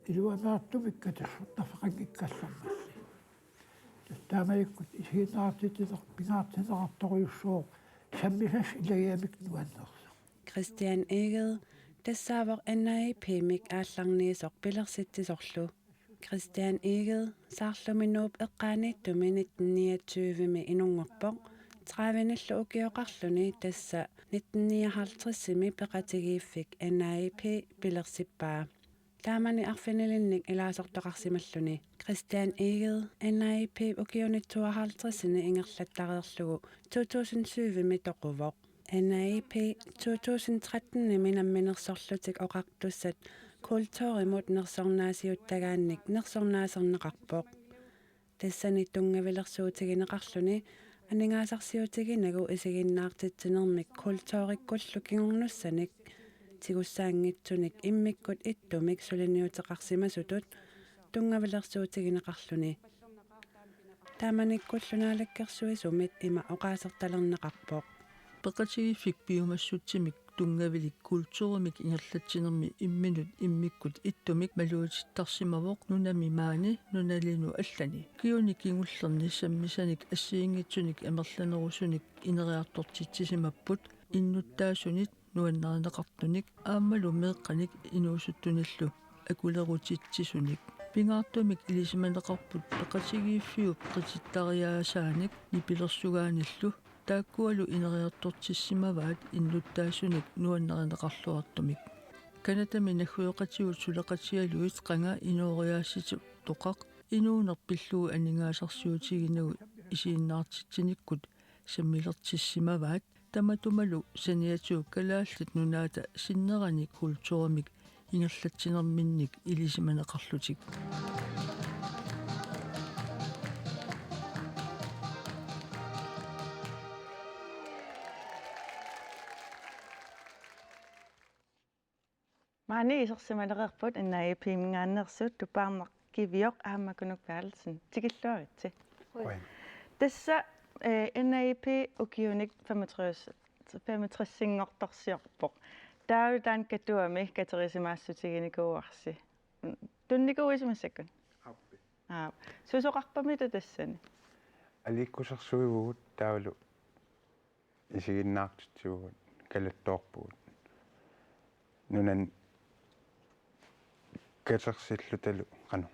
iluanaartumik katassuttafeqanngikkallarmalli. Taamanikkut isiginnaartitsineq pingaartinneqartorujussuuvoq sammisassat ilagigamikku nuannersoq. Christian Egede tassaavoq N A I P-mik aallarniisoq pilersitsisorlu. Christian Egede saarlumi Nuup eqqaaniittumi nitten niogtyvemi inunngorpoq, tredivenillu ukioqarluni tassa nitten nioghalvtredsimi peqatigiiffik N A I P pilersippaa. Taamani arfinilinnik ilaasortaqarsimalluni. Christian Egede N A I P-p ukiuni tooghalvtredsini ingerlattareerlugu to tusind syvimi toquvoq. N A I P to tusind trettenimi Namminersorlutik Oqartussat kulturimut nersornaasiuttagaannik nersornaaserneqarpoq. Tassani tunngavilersuutigineqarluni aningaasarsiutiginagu isiginnaartitsinermik kulturikkullu kingornussanik tigussaanngitsunik immikkut ittumik suliniuteqarsimasutut tunngavilersuutigineqarluni. Taamanikkullu Naalakkersuisumit ima oqaasertalerneqarpoq. Peqatigiiffik piumassutsimik tunngavilik kulturimik ingerlatsinermi imminut immikkut ittumik maluutittarsimavoq nunami maani nunalinu allani. Ukiuni kingullerni sammisanik assigiinngitsunik amerlanerusunik ineriartortitsisimapput innuttaasunit nuannarineqartunik aammalu meeqqanik inuusuttunillu akulerutitsisunik. Pingaartumik ilisimaneqarput peqatigiiffiup qitittariaasaanik nipilersugaanillu taakkualu ineriartortissimavaat innuttaasunik nuannarineqarluartumik. Canadami naggueqatigut suleqatigalugit qanga inooriaassitoqaq inuuneq pillugu aningaasarsiutiginagu isiginnaartitsinikkut sammilertissimavaat. Tamatumalu saniatigut Kalaallit Nunaata sinneranik kulturimik ingerlatsinerminnik ilisimaneqarlutik. Maani isersimalereerput N A I P-minngaanneersut Tupaarnaq Kivioq aamma Kunuk Berthelsen, tikilluaritsi. Qujan. Tassa, eh, N A I P ukiunik femogtres, femogtres-inngortorsiorpoq. Taavalu taanna Katuami katerisimaassutiginiikkuuarsi. Tunnikuuisi massakkut? Aappi. Aap. Susoqarpamita tassani? Aliikkusersuivugut taavalu Isiginnaartitsivugut, kalattoorpugut. Nunani katersillutalu qanoq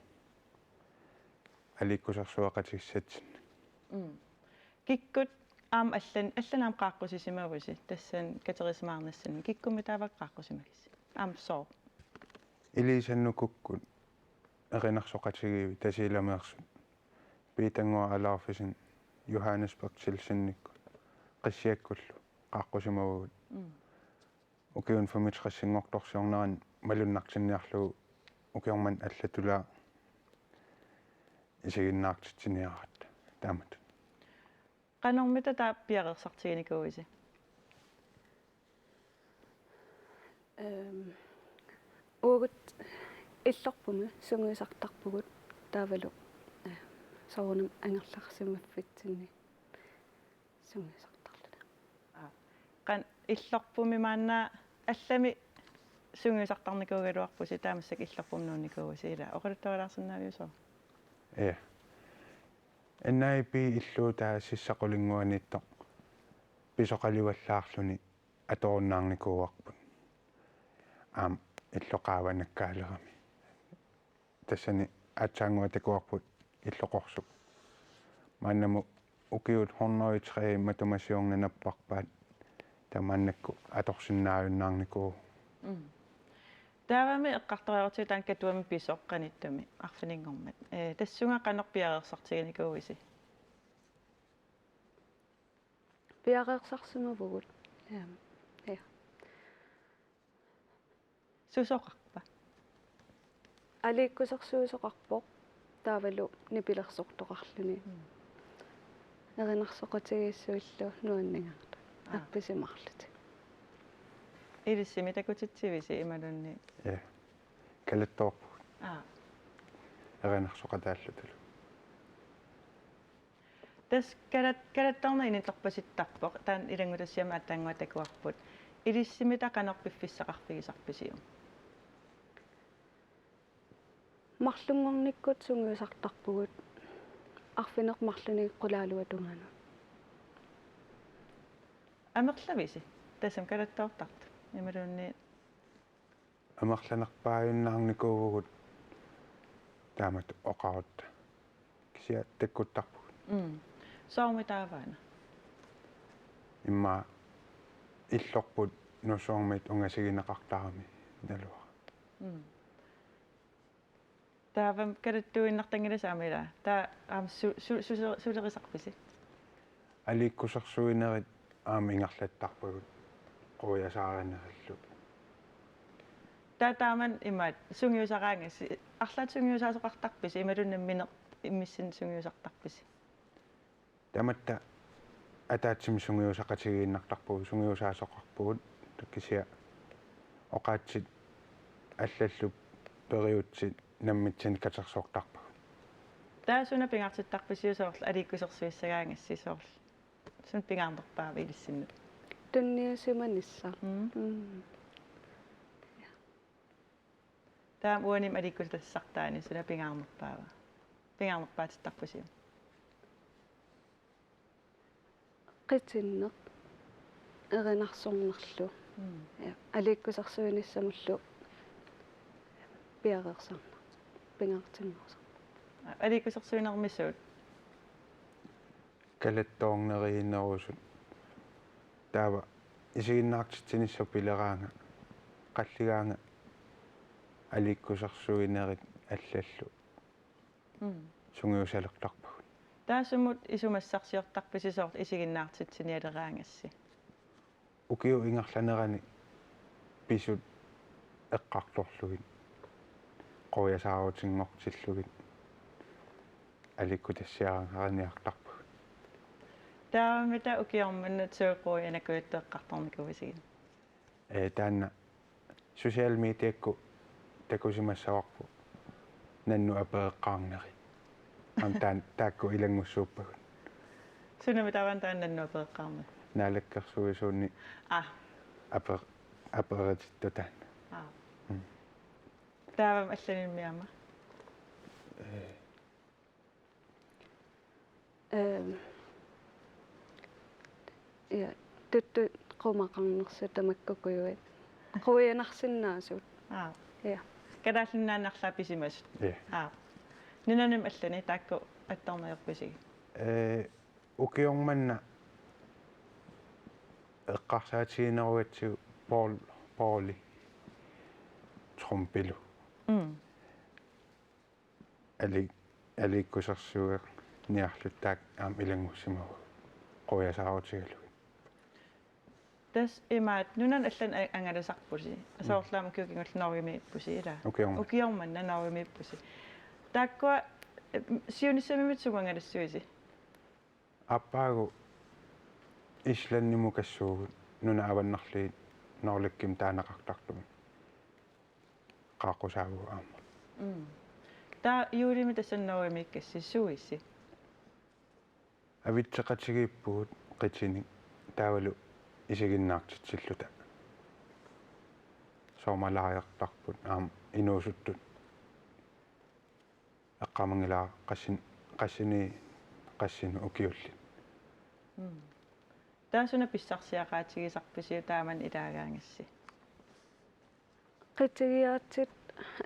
aliikkusersueqatigissatsinnut. Mm. Kikkut aamma allan-, allanit aamma qaaqqusisimavusi, tassani katerisimaarnissannut. Kikkummi taava qaaqqusimagisi? Aamma sooq? Ilisannukukkut erinarsoqatigiivi Tasiilameersut. Piitannguaq Alaarfisen Johannes Berthelsennikkut Qissiakkullu qaaqqusimavagut. Mm. Ukiuni femogtresinngortorsiornerani malunnartinniarlugu ukioq manna allatulaa isiginnaartitsiniaratta taamatut. Qanormita taava piareersartiginikuuisi? Ehm, uagut illorpumi sungiusartarpugut taavalu, eh, soorunami angerlarsimaffitsinni sungiusartarluta. Aa. Qanoq illorpumi maanna allami sungiusartarnikuugaluarpusi, taava massakkut illorpumut nuunnikuuvusi, ilaa, oqaluttualaarsinnaaviuk sooq? Ja. N I P illuutaa sissap qulinguaniittoq pisoqalivallaarluni atorunnaarnikuuarput. Aamma illoqaava nakkaalerami. Tassani aatsaannguaq takuarput illoqorsuk. Maannamut ukiut hundrede og tre matuma siorna napparpaat, taava maannakkut atorsinnaajunnaarnikuuvoq. Mm. Taavami eqqartoriartigu taanna Katuami pisoq qanittumi arfininngormat. Ee, tassunga qanoq piareersartiginikuuisi? Piareersarsimavugut. Ehm, ja. Susoqarpa? Aliikkusersuisoqarpoq taavalu nipilersortoqarluni. Mm. Erinarsoqatigiissuillu nuanningaartut. Aa. Appisimaarlutik. Ilissimi takutitsivisi imaluunniit? Ja. Kalattoorpugut. Aa. Erinarsoqataallutalu. Tassa kalat-, kalattoorneq inittorpasittarpoq, taanna ilanngutassiami aatsaannguaq takuarput. Ilissimita qanoq piffissaqarfigisarpisiuk? Marlunngornikkut sungiusartarpugut arfineq-marlunnik qulaaluat tungaanut. Amerlavisi tassami kalattoortartut imaluunniit? Amerlanerpaajunnaarnikuuvugut taamatut oqarutta. Kisianni takkuttarpugut. Mm. Soormi taavaana? Immaqa illorput Nuussuarmiit ungasigineqartarami naluara. Mm. Taava kalattuinnartanngilasit aamma, ilaa? Taava aamma su-, su-, su-, sulerisarpisi? Aliikkusersuinerit aamma ingerlattarpagut quiasaarinerillu. Taava taamani imaattoq sungiusaraangassi, arlaat sungiusaasoqartarpisi imaluunniit nammineq immissinnut sungiusartarpisi? Tamatta ataatsimik sungiusaqatigiinnartarpugut, sungiusaasoqarpugut, kisianni oqaatsit allallu periutsit nammitsinnut katersortarpagut. Taava suna pingaartittarpisiuk soorlu aliikkusersuissagaangassi soorlu? Suna pingaarnerpaava ilissinnut? Tunniusimanissaq. Mm. Mm. Taava uanimi aliikkutassartaani suna pingaarnerpaava? Pingaarnerpaatittarpisiuk? Qitinneq erinarsornerlu. Mm. Ja, aliikkusersuinissamullu piareersarneq. Pingaartinnerusarpoq. Aliikkusersuinermi suut? Kalattoorneriinnerusut. Taava isiginnaartitsinissaq pileraanga, qalligaanga aliikkusersuinerit allallu. Mm. Sungiusalertarpagut. Taava sumut isumassarsiortarpisi soorlu isiginnaartitsinialeraangassi? Ukiup ingerlanerani pisut eqqartorlugit, quiasaarutinngortillugit, aliikkutassiarinniartarpagut. Taavami taava ukioq manna suut quianakujuttueqqartarnikuuisiginnut? Ee, taanna social mediakkut takusimassavarput nannut apereqqaarneri. Aamma taan-, taakku ilanngussuuppagut. Sunami taava taanna nannut apereqqaarneri? Naalakkersuisuunni. Aa. Ape-, aperitittoq taanna. Aa. Mm. Taava allanimmi aamma? Ee. Ehm, ja, Tuttut qumaqarnersut tamakkukujuit. Quianarsinnaasut. Aa. Ja. Kalaallit Nunaanni arlaat pisimasut. Ja. Aa. Nunanut allani taakku attorneq ajorpisigit? Ee, ukioq manna eqqarsaatiginerugatsigu Paul, Pauli trompilu. Mm. Ali, aliikkusersuinerniarluta taakku aamma ilanngussimavagut quiasaarutigalugit. Tassa imaattoq nunanut allani a-, angalasarpusi. Soorlu aamma ukiut kingulliit Norgemiippusi, ilaa? Ukioq manna. Ukioq manna Norgemiippusi. Taakkua, eh, siunissamimmit sumut angalassuisi? Aappaagu Islandimukassuugut, nunat avannarliit Norlikkimut taaneqartartumut. Qaaqqusaavugut aamma. Mm. Taava juulimi tassani Norgemiikkassi suuisi? Avitseqatigiippugut qitinik taavalu isiginnaartitsilluta. Sommerlejrertarput aamma inuusuttut. Eqqaamanngilara qassin-, qassini, qassinut ukiullit. Mm. Taava suna pissarsiaqaatigisarpisiuk taamani ilaagaangassi? Qitigiaatsit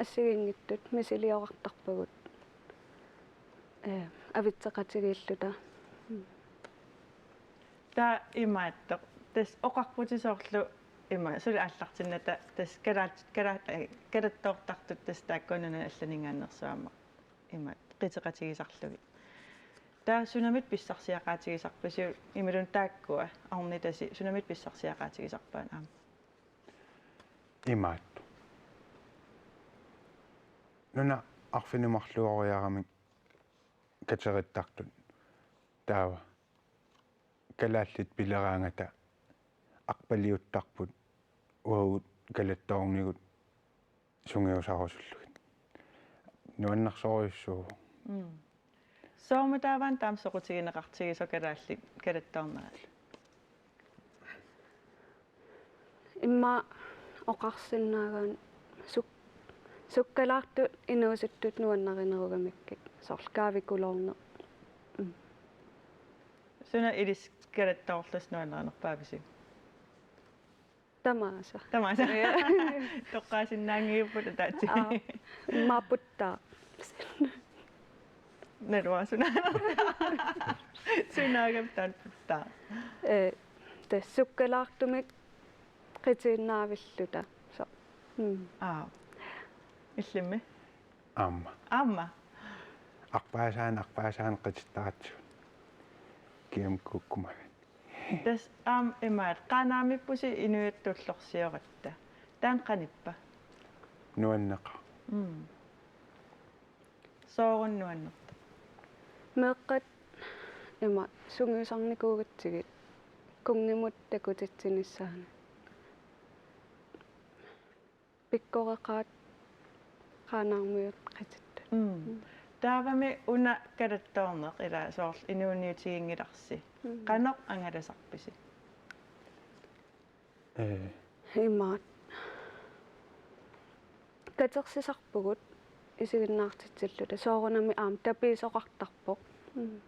assigiinngitsut misiliorartarpagut. Ee, avitseqatigiilluta. Taava imaattoq. Tassa oqarputit soorlu ima suli aallartinnata tassa kalaat-, kalaat-, ee, kalattoortartut tassa taakkua nunanut allaninngaanneersut aamma ima qitiqatigisarlugit. Taava sunamita pissarsiaqaatigisarpisiuk imaluunniit taakkua ornitasi sunamita pissarsiaqaatigisarpaat aamma? Imaattoq. Nunat arfineq-marluoriaramik katerittartut taava kalaallit pileraangata arpaliuttarput uagut kalattoornigut sungiusarusullugit. Nuannersorujussuuvoq. Mm. Soormi taava taama soqutigineqartigisoq kalaallit kalattoornerat? Immaqa oqarsinnaagaanni suk-, sukkalaartut inuusuttut nuannarinerugamikkit soorlu kaavikuloorneq. Mm. Suna ilissi kalattoorlusi nuannarinerpaavisi? Tamaasa. Tamaasa. Ja. Toqqaasinnaanngivipput ataatsimi. Aa, immaqa puttaa. Naluara suna. Sunaagami taanna puttaa? Ee, tassa sukkalaartumik qitiinnaavilluta. So. Mm. Aa. Illimmi? Aamma. Aamma. Arpaasaan, arpaasaan qitittaratsigu. Kiam kukkumagan. Tassa aamma imaattoq Qaanaamiippusi inuiattut ullorsioratta. Taanna qanippa? Nuanneqaaq. Mm. Sooruna nuannerta? Meeqqat ima sungiusarnikuugatsigit kunngimut takutitsinissaanut. Pikkoreqaat Qaanaarmiut qitittut. Mm. Taavami una kalattoorneq ila soorlu inuuniutiginngilarsi. Mm. Qanoq angalasarpisi? Ee. Imaattoq. Katersisarpugut isiginnaartitsilluta soorunami aamma tapiisoqartarpoq. Mm.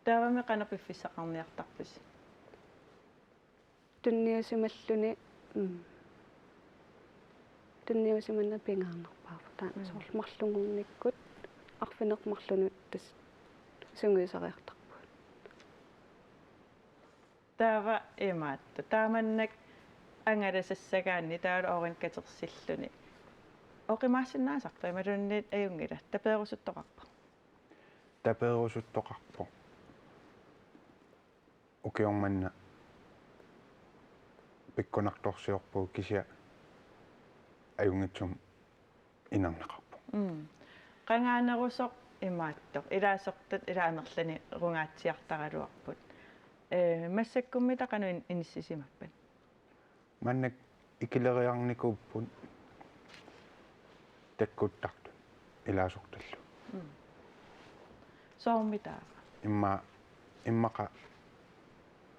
Taavami qanoq piffissaqarniartarpisi? Tunniusimalluni, mm, tunniusimanera pingaarnerpaavoq. Taanna, mm, soorlu marlunngornikkut arfineq-marlunut tassa sungiusariartarpugut. Taava imaattoq. Taamannak angalasassagaanni taavalu oorinik katersilluni. Oqimaassinnaasarpa imaluunniit ajunngila? Tapeerusuttoqarpa? Tapeerusuttoqarpoq. Ukioq manna pikkunartorsiorpugut kisianni ajunngitsumik inerneqarpoq. Mm. Qangaanerusoq imaattoq. Ilaasortat ila amerlanerungaatsiartaraluarput. Ee, massakkummi taava qanoq in-, inissisimappat? Manna ikileriarnikuupput takkuttartut ilaasortallu. Mm. Soormi taava? Imma-, immaqa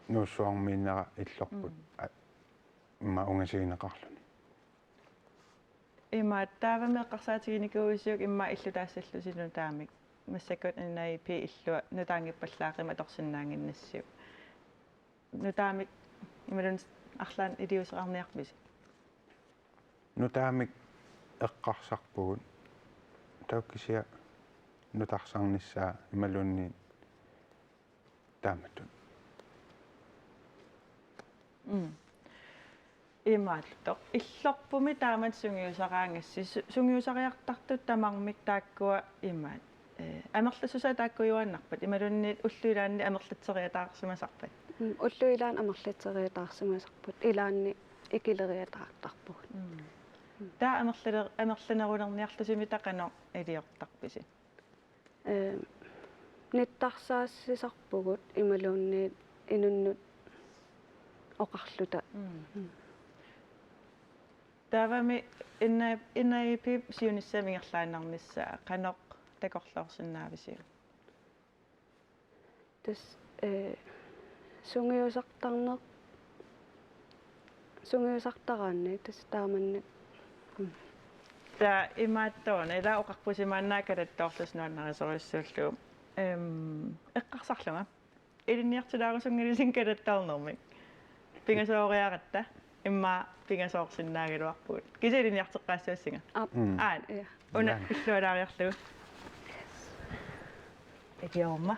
Nuussuarmiinnera illorput. Mm. A-, immaqa ungasigineqarluni. Ima taavami eqqarsaatiginikuuisiuk immaqa illutaassallusi nutaamik. Massakkut N I P illua nutaanngippallaaqimmat atorsinnaannginnassiuk. nutaamik imaluunniit arlaannik iliuuseqarniarpisi? Nutaamik eqqarsarpugut. Taava kisianni nutarsarnissaa imaluunniit taamatut. Mm. Imaattoq. Illorpumi taamatut sungiusaraangassi. Su-, sungiusariartartut tamarmik taakkua imaat. Eh, amerlassusaat taakkujuaannarpat. Imaluunniit ullut ilaanni amerlatseriataarsimasarpat. Mm, ullut ilaanni amerlatseriataarsimasarput. Ilaanni ikileriataartarpugut. Mm. Taava amerlaner-, amerlanerulerniarlusi qanoq iliortarpisi? Eh, nittarsaassisarpugut imaluunniit inunnut oqarluta. Mm. Mm. Taavami N I P, N I P-p siunissami ingerlaannarnissaa qanoq takorloorsinnaavisiuk? Tassa, eh, sungiusartarneq, sungiusartaraanni tassa taamannak. Mm. Taava imaattoq una, ila oqarpusi maanna kalattoorlusi nuannarisorujussuullugu. Em, eqqarsarlunga. Ilinniartulaarusunngilasi kalattoornermik. Pingasooriaratta, immaqa pingasoorsinnaagaluarpugut. Kisianni ilinniarteqqaassavarsinga. Aap. Mm. Aat. Ja. Una. Ja. Illualaariarlugu. Ikiorma.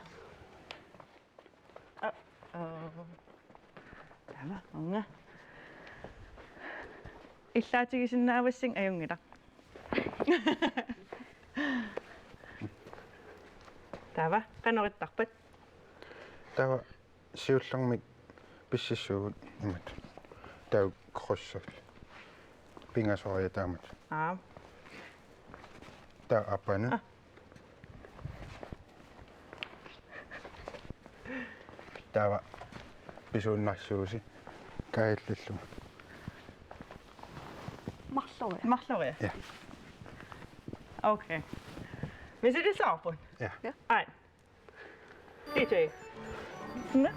Aa, aa. Taava, uunga. Illaatigisinnaavassinga ajunngilaq. Taava, qanoq ittarpat? Taava siullermik pississuugut imatut. Taava krydsi. Pingasooriat taamatut. Aa. Taava aappaagu. Aa. Taava pisuunnarsuusi kaajallillunga. Marloriaq. Marloriaq. Ja. Okay. Misilissavarput? Ja. Ja. Aat. D J. Nå.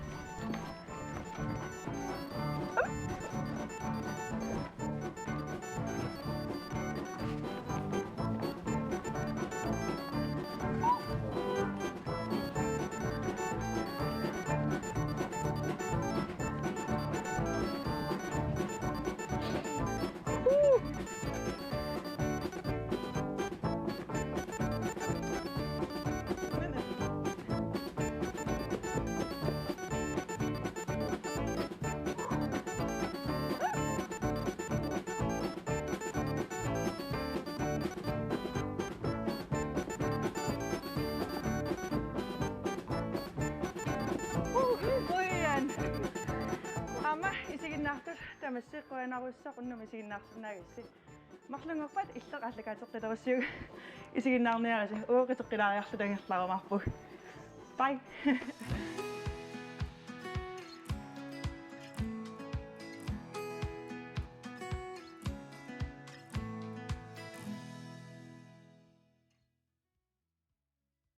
Uian. Aamma isiginnaartut tamassi qujanarsuaq unnuk isiginnaarsinnaagassi. Marlunngorpat illit aallakaatitalerussi isiginnaarniarisi, uagut qiteqqilaariarluta ingerlarumaarpugut. Bye.